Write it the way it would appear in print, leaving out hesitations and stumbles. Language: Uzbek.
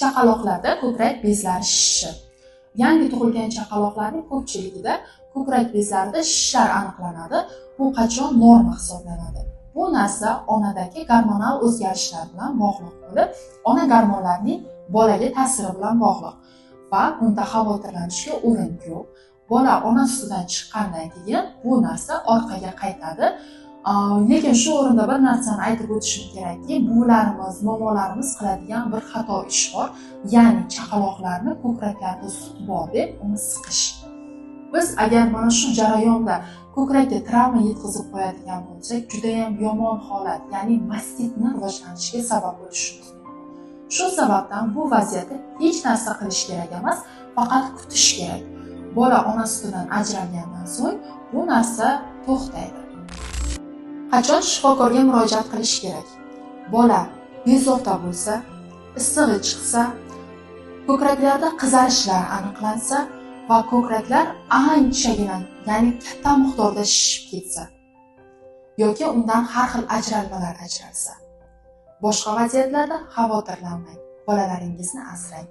Chaqaloqlarda ko'krak bezlari shishishi. Yangi tug'ilgan chaqaloqlarning ko'pchiligida ko'krak bezlarida shishlar aniqlanadi. Bu qachon norma hisoblanadi? Bu narsa onadagi gormonal o'zgarishlar bilan bog'liq bo'lib, ona gormonlarining bolaga ta'siri bilan bog'liq va bunda xavotirlanishga o'rin yo'q. Bola ona sutidan chiqqandan keyin bu narsa orqaga qaytadi. Lekin shu o'rinda bir narsani aytib o'tishim kerakki, buvilarimiz, momolarimiz qiladigan bir xato ish bor. Ya'ni chaqaloqlarni ko'kraklarida sut bor deb uni siqish. Biz agar mana shu jarayonda ko'krakka travma yetkazib qo'yadigan bo'lsak, juda ham yomon holat, ya'ni mastitni rivojlanishiga sabab bo'lishi mumkin. Shu sababdan bu vaziyatda hech narsa qilish kerak emas, faqat kutish kerak. Bola ona sutidan ajralgandan so'ng bu narsa to'xtaydi. Qachon shifokorga murojaat qilish kerak? Bola bezovta bo'lsa, issig'i chiqsa, ko'kraklarda qizarishlar aniqlansa va ko'kraklar anchagina, ya'ni katta miqdorda shishib ketsa yoki undan har xil ajralmalar ajralsa. Boshqa vaziyatlarda xavotirlanmang, bolalaringizni asrang.